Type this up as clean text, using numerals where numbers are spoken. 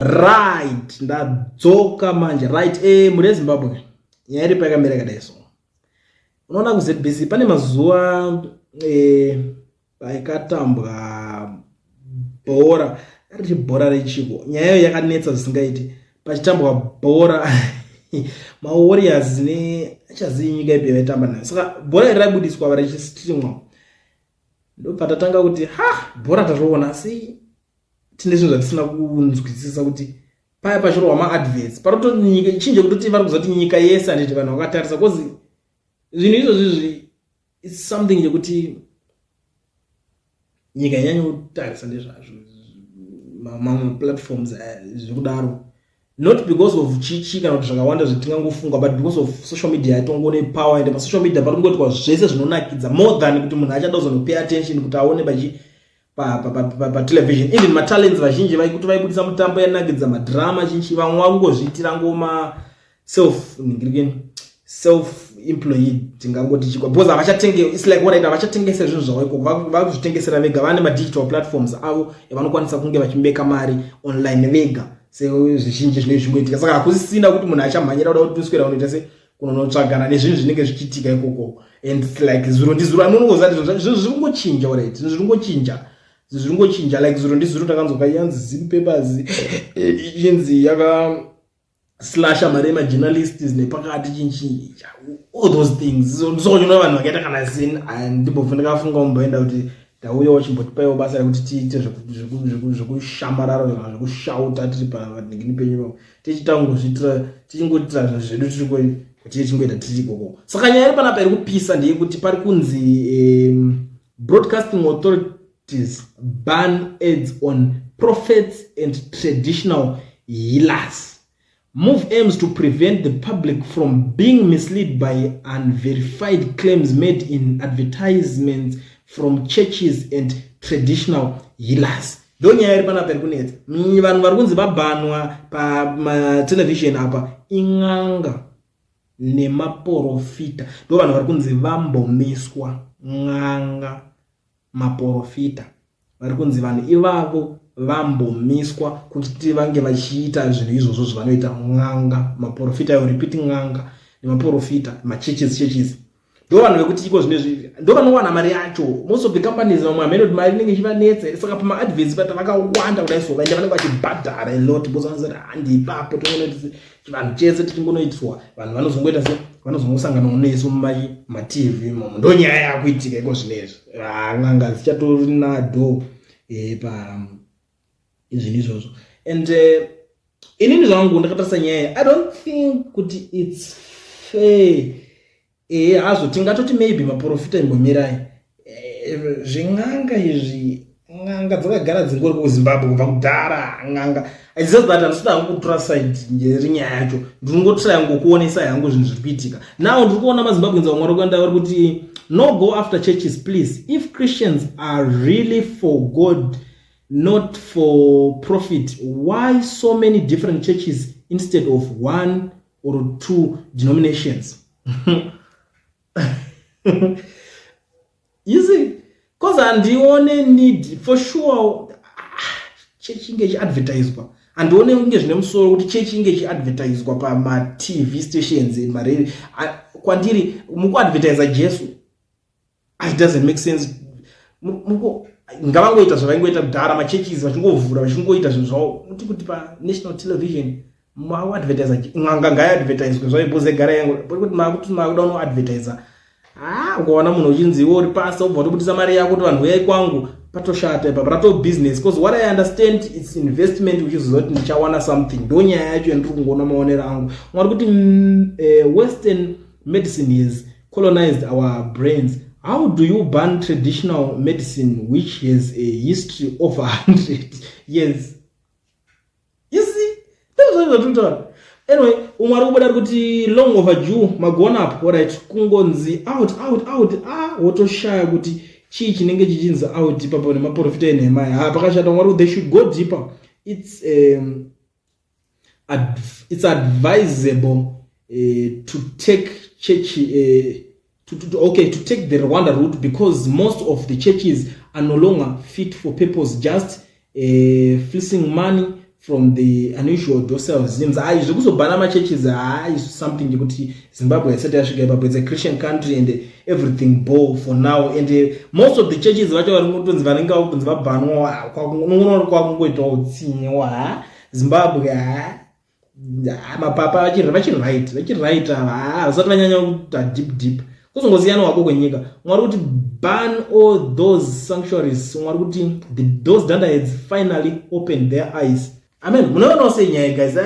Right, ndadzoka manje. Right, mhuri yeZimbabwe, nyaya iri payakamira yakadai so. Unoona kuZBC pane mazuva paikatambwa bhora, riri bhora rechiko. Nyaya iyo yakanetsa zvisingaiti. Pachitambwa bhora, maWarriors ne achazivi nyika ipi vaitamba nayo. Saka bhora iri raibudiswa richistreamwa. Ndobva tatanga kuti ha, bhora tariona, asi tine zvinhu zvatisina kunzwisisa, kuti paya pachirohwa maadverts parotonyika chinje kutoti vari kuziva kuti nyika yese, handiti, vanhu vakatarisa, 'cause zvinhu izvozvi izvi, it's something chekuti nyika inyanya kutarisa ndezvazvo, mamwe platforms zvekudaro, not because of chichi kana kuti zvakawanda zvatingangofunga, but because of social media yatongone power. Ende pasocial media pari kungoitwa zvese zvinonakidza more than kuti munhu achada kuzonopay attention kuti aone pachi patelevision. Even matalents vazhinji vaikuti vaibudisa mutambo yanakidza, madrama, chinchi, vamwe vakungozviitira ngoma self ningirikeni, self employed tingangoti chikwa, because havachatenge, it's like what, havachatengesa zvinhu zvavo ikoko, vakuzvitengesera vega. Vane madigital platforms avo evanokwanisa kunge vachimeka mari online vega, sezvizhinji zvinenge zvichingoitika. Saka hakusisina kuti munhu achamhanyira kuda kuti uswera unoita se kunonotsvagana nezvinhu zvinenge zvichiitika ikoko. And like zuro ndizuro, anongoziva kuti zvinhu zviri kungochinja, right? Zvinhu zviri kungochinja, zvinhu zviri kungochinja. Like zuro ndizuro ndakanzwa yanzi Zimpapers ichinzi yaka slasha mari yemajournalists nepakati, chinchi, all those things. So chino vanhu vakaita kana sin, handimbobva ndakafunga kumboenda kuti ndauyawo, chimbotipaiwo basa rekuti tiite zvekushambarara kana zvekushauta tiri panhingini penyu, tichitangozviitira, tichingoitira zvinhu zvedu tiri kuti tichingoita tiri ikoko. Saka nyaya iri panapa iri kupisa ndeyekuti pari kunzi broadcasting authorities ban ads on prophets and traditional healers. Move aims to prevent the public from being misled by unverified claims made in advertisements from churches and traditional healers. Ndo nyaya iri panapa iri kunetsa. Vanhu vari kunzi vabhanwa pamatelevision apa in'anga nemaprofita. Ndo vanhu vari kunzi vambomiswa, n'anga, maprofita. Vari kunzi vanhu ivavo vambomiswa kuti vange vachiita zvinhu izvozvo zvavanoita, n'anga, maprofita. I repeat, n'anga nemaprofita, machurches, churches. Ndo vanhu vekuti iko zvinezvi ndo vanowana mari yacho. Most of the companies, vamwe hamene kuti mari inenge ichivanetsa. Saka pamaadverts pata vakawanda kudai so, vaenda vanenge vachibhadhara a lot, because vanozati handi ipapo tongonoti chivanhu chese tichingonoitiswa, vanhu vanozongoita se vanozongosanganawo nesu mumatv imomo. Ndo nyaya yakuitika iko zvinezvi. N'anga dzichatori pa zvinhu izvozvo. And inini zvangu ndakatarisa nyaya, I don't think kuti it's fair. Hazvo tingatoti maybe maprofita imbomirai. Zven'anga izvi, n'anga dzakagara dzingori kuZimbabwe kubva kudhara. N'anga, it's just that handisida hangu kutora side renyaya yacho, ndinongotraya ngokuonesai hangu zvinhu zviri kuitika now. Ndiri kuona maZimbabweans vamwe vari kuenda, vari kuti, "No go after churches, please. If Christians are really for God, not for profit, why so many different churches instead of one or two denominations?" You see, 'cause handione need for sure chechi inge ichiadvertiswa. Handione kunge zvine musoro kuti chechi inge ichiadvertiswa pamatv stations mareri. Kwandiri mukuadvertisa Jesu, it doesn't make sense. Ngavangoita zvavaingoita kudhara, machurches vachingovhura, vachingoita zvinhu zvavo, noti kuti panational television makuadvertisa. N'anga ngaiadvertiswe zvayo, because gara yangu kuti makuti makuda unoadvertisa. Ah, ukaona munhu uchinzi iwe uri pasa, ubva watobudisa mari yako kuti vanhu uyai kwangu, patoshata ipapo, rato business. Because what I understand, it's investment, uchiziva kuti ndichawana something. Ndo nyaya yacho yandiri kungoona, maonero angu. Mwari kuti Western medicine has colonized our brains. How do you ban traditional medicine which has a history of 100 years? You see, ndozvaizvatutaura. Anyway, umwe ari kubuda ari kuti, "Long overdue, magone up." Alright, kungonzi out, out, out, ah, wotoshaya kuti chii chinenge chichinzi out ipapo nemaprofita enhema. Ha, pakashata. Mwari, they should go deeper. It's advisable to take church to, okay, to take the Rwanda route, because most of the churches are no longer fit for purpose, just fleecing money. From the unusual docile Zims. Ai, zvekuzobhana machurches, hai, something yekuti Zimbabwe haisati yasvika ipapo. It's a Christian country and everything ball for now, and most of the churches vacho vari kutonzi vanenge vakutonzi vabhanwa, unoona kwakungoitawo utsinye wa Zimbabwe. Ha, mapapa vachiri right, vachiri right ava, vasati vanyanya kuita deep deep, kuzongosiyana wako kwenyika. Mwari kuti ban all those sanctuaries. Mwari kuti those dunderheads finally open their eyes. Amen. Munoonawo sei nyaya, guys?